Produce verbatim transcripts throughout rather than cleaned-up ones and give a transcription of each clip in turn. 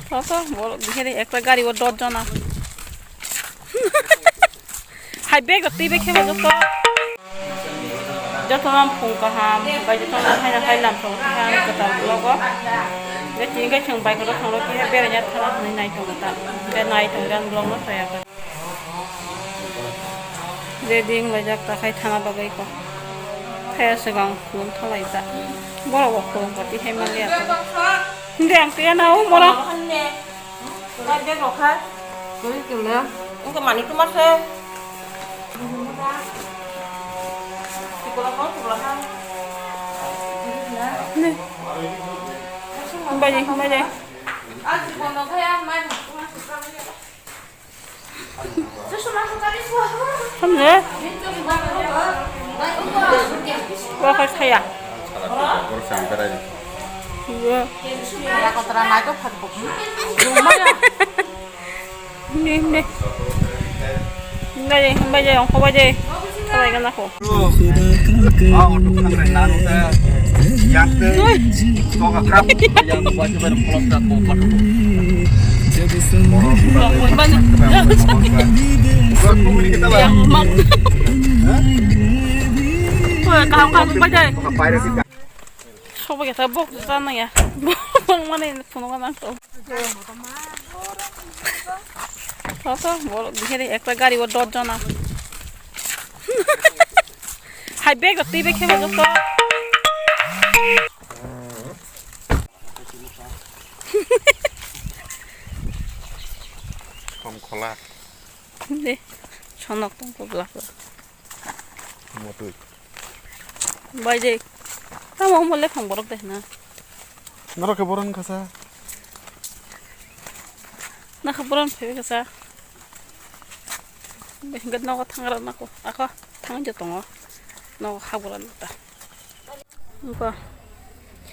Soso, borok bihari ekta gari o dos jona. Hai bag rok twi bai khe bo joto. Joto no phung kaham, bai joto no hai hai lam thong khe ang kwtal vlog o. Tini khe chwng bai kwrwng thang rw khe beraina thana hwnwi nai tongo ta. Hwnkhe nai tong khe ang vlog no chaya kha. Ready wng laijak ta khai thana bagwi ko. Phai swkang khulum thalai ta. Borok bo khulum pati hai man liya ta. Hindi ang tiya na o mora. Wngkha mani tuma se. Hambai de, hambai de. Hamle. Bo khai thaya. Iya. Hindi, hindi. Hindi, hindi, hindi, hindi, hindi. Thalai gana ko. Sobo kisa bok jana ya. Bok mane phunuk nang to. Soso, borok bihari ekta gari o dos jona. Hai bag rok twi bai khe bo joto. Kom khola. De, sonok tong ko glak. Motwi. Bai de. Tamo mo le phang borok de na. Norok khe borok wngkha sa. Nakha borok phai kha sa. Bai hwnkhe nogo thangra nako. Ako thang jo tongo. Nogo habura nata. Wngkha.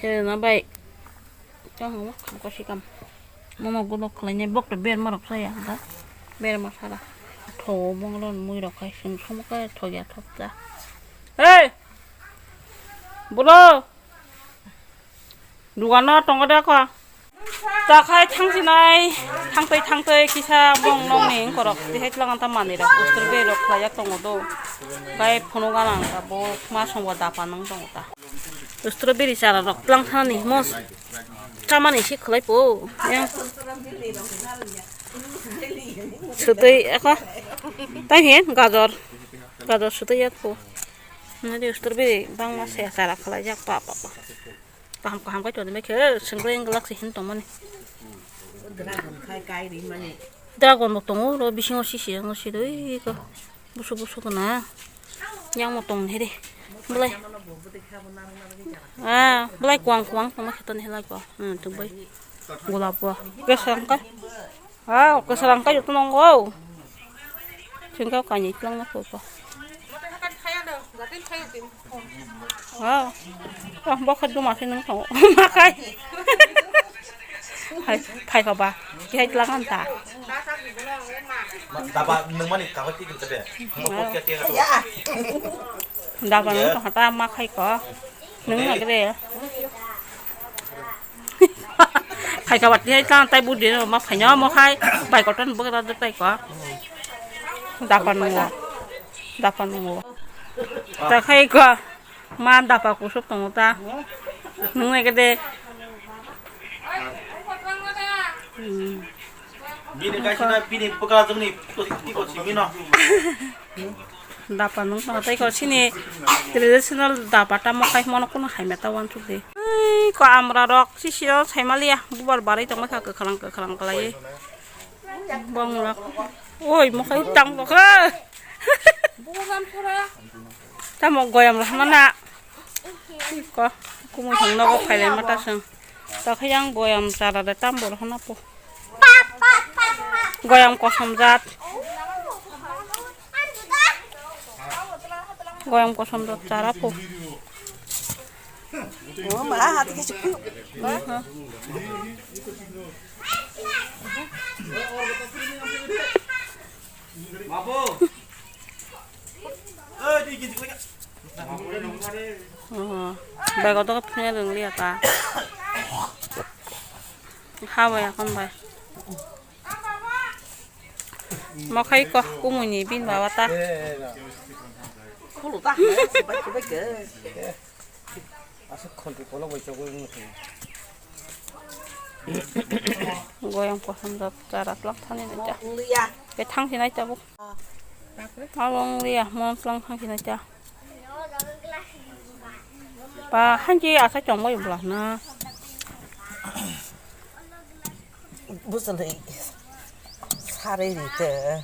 Khe na bai. Chang mo kham ko sikam. Mono gulo khlainai bokto berma rok saya da. Berma sara. Tho bonglo mui rok khai sing sum ka thogya thokta. Hey! Bro! Dugano tongo de ko. Ta khai thang sinai, thang tei thang tei kisa bong nong ni korok. Tihai tlang ta mani rok, ustur be rok khlaiya tongo do. Bai phunu ganang ta bo ma songbo dapa nang tongo ta. Strawberry chara rok tlang thani mos chamani si khlai po. Yang. Sutui ako. Tai hin gajor. Gajor sutui yak po. Nadi strawberry bangma se chara khlai jak pa pa pa. Kaham kaham kai toni mai khe sengkleng glak se hin tongmani. Dragon khai kai ri mani. Dragon bo tongo ro bisingo sisi ang si doi ko. Busu busu kana. Yang mo tong hede. Belai. Ah, belai kuang kuang tong khe toni helai ko. Hmm, tong bai. Gulap bo. Kesang kai. Ah, kesang kai tong go. Singka kani tlang na ko. Ah. Ah, bo khat duma khe nang tong. Ma kai. Hai, phai kha ba. Kihai tlang an ta. Daba nung mani kabat ti kita be. Daba nung tong ta ma khai ko. Nung na kre. Khai kha ba ti hai tlang tai budi no ma phai no mo khai. Bai ko ton bo ta tai ko. Daba nung. Daba nung. Ta khai ko. Ma dapa kusuk tongo ta. Nung nai kede. Hmm. Bini kaisa na bini bwkra jongni tiko simi no. Dapa nung tongo tei ko sini traditional dapa tamo khai mono kuno hai meta wansuk de. Ei ko amra rok sisi o sai maliya bubar barai tongma kha kwkhwrang kwkhwrang kwlai. Bong rok. Oi mo khai tang rok. Tamo goyam rok hwnna na. Ko kumui thang nogo phailai ma ta chwng. Ta khe yang goyam chara de tam bo rok hwnna po. Goyam kosom jat. Goyam kosom jat chara po. Oh, bego to phunai rwng liya ta. Ha bai, akhon bai. Mokhai ko kumuni bin baba ta. Khulu ta, sibai sibai ke. Asuk khonti kolok bai chogwi wngwi thang. Goyang kosom rok chara tlak thani nai ta. Wng liya. Ke thang sinai ta bu. Abo wng liya, mon tlang thang sinai ta. Ba hanji asa chongbai bla na. Bwswlwi sarwi rite.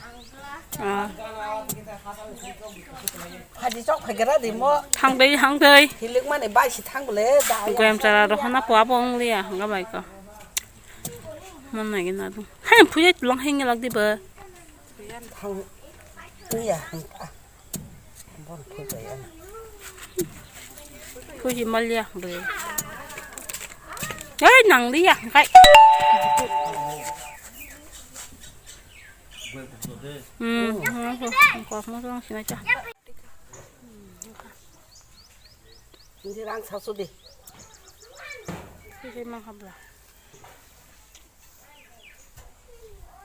Ah. Phaidi chok phaigra di mo. Thangdei, thangdei. Hilik mani bai si thang bole da. Goyam chara rohona po abo wng liya, hwnga bai ko. Mon nai gina dung. Hai phuya tulang hai ngelak di ba. Thang iya. Bon phuya ya. Phuji malia bre. Ei nang liya kai. Hmm, hmm, hmm, hmm, kok mo lang sina cha. Hindi rang sasu di. Phuji mang habla.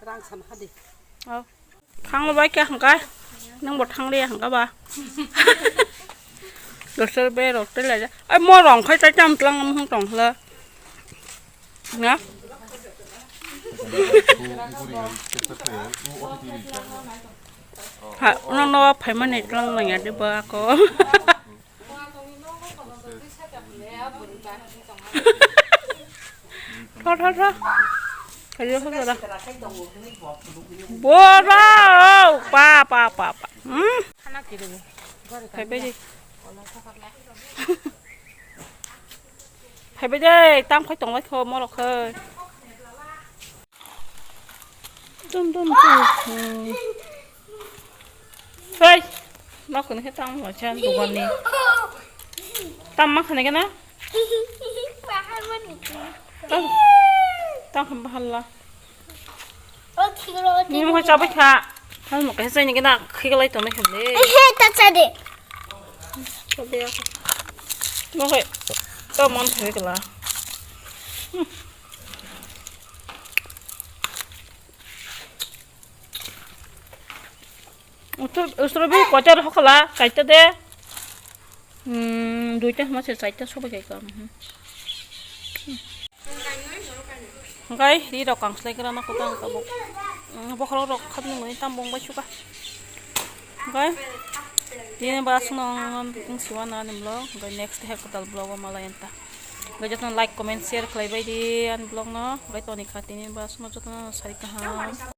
Rang san hadi. Oh. Thanglo bai khe hwnka, nwngbo thangli ya hwnka ba. Dosor be rok tei laijak. Ai mo rong khai chai cham tlang am hung tong hla. Na? Ha, no no phaimani tlang nang ya de ba ko. Tho, tho, tho. Khajo khajo da. Bora, oh, pa, pa, pa, pa. Hmm? Phaibai di. Phaibai de, tam khai tong lai kho, morok khai. Dum, dum, dum. Hmm. Hei, ma khwna khe tamo waisa dogan ni. Tam ma khwna khe na? Tam, tam khe bahal la. Ni mo chabai kha. Tam mo khe sai ni khe na khiklai tong khe le. He ta cha de. Mo khe. To mon khe kala. Hmm. Strawberry koita rw hokla, kaita de. Hmm, duita hwnba se chaita sobai kai ka. Hmm. Hwnkhe ri rok kang slai gra na kota ang tabuk. Hmm, bokhorok rok khatni muni tam bong bai suka. Hwnkhe tini ba aswkno wng siwa na ani vlog. Hwnkhe next hai kwtal vlog o malai anta. Hwnkhe jotono like, comment, share khlai bai di ani vlog no. Hwnkhe toni kha tini ba aswkno jotono sai kaham.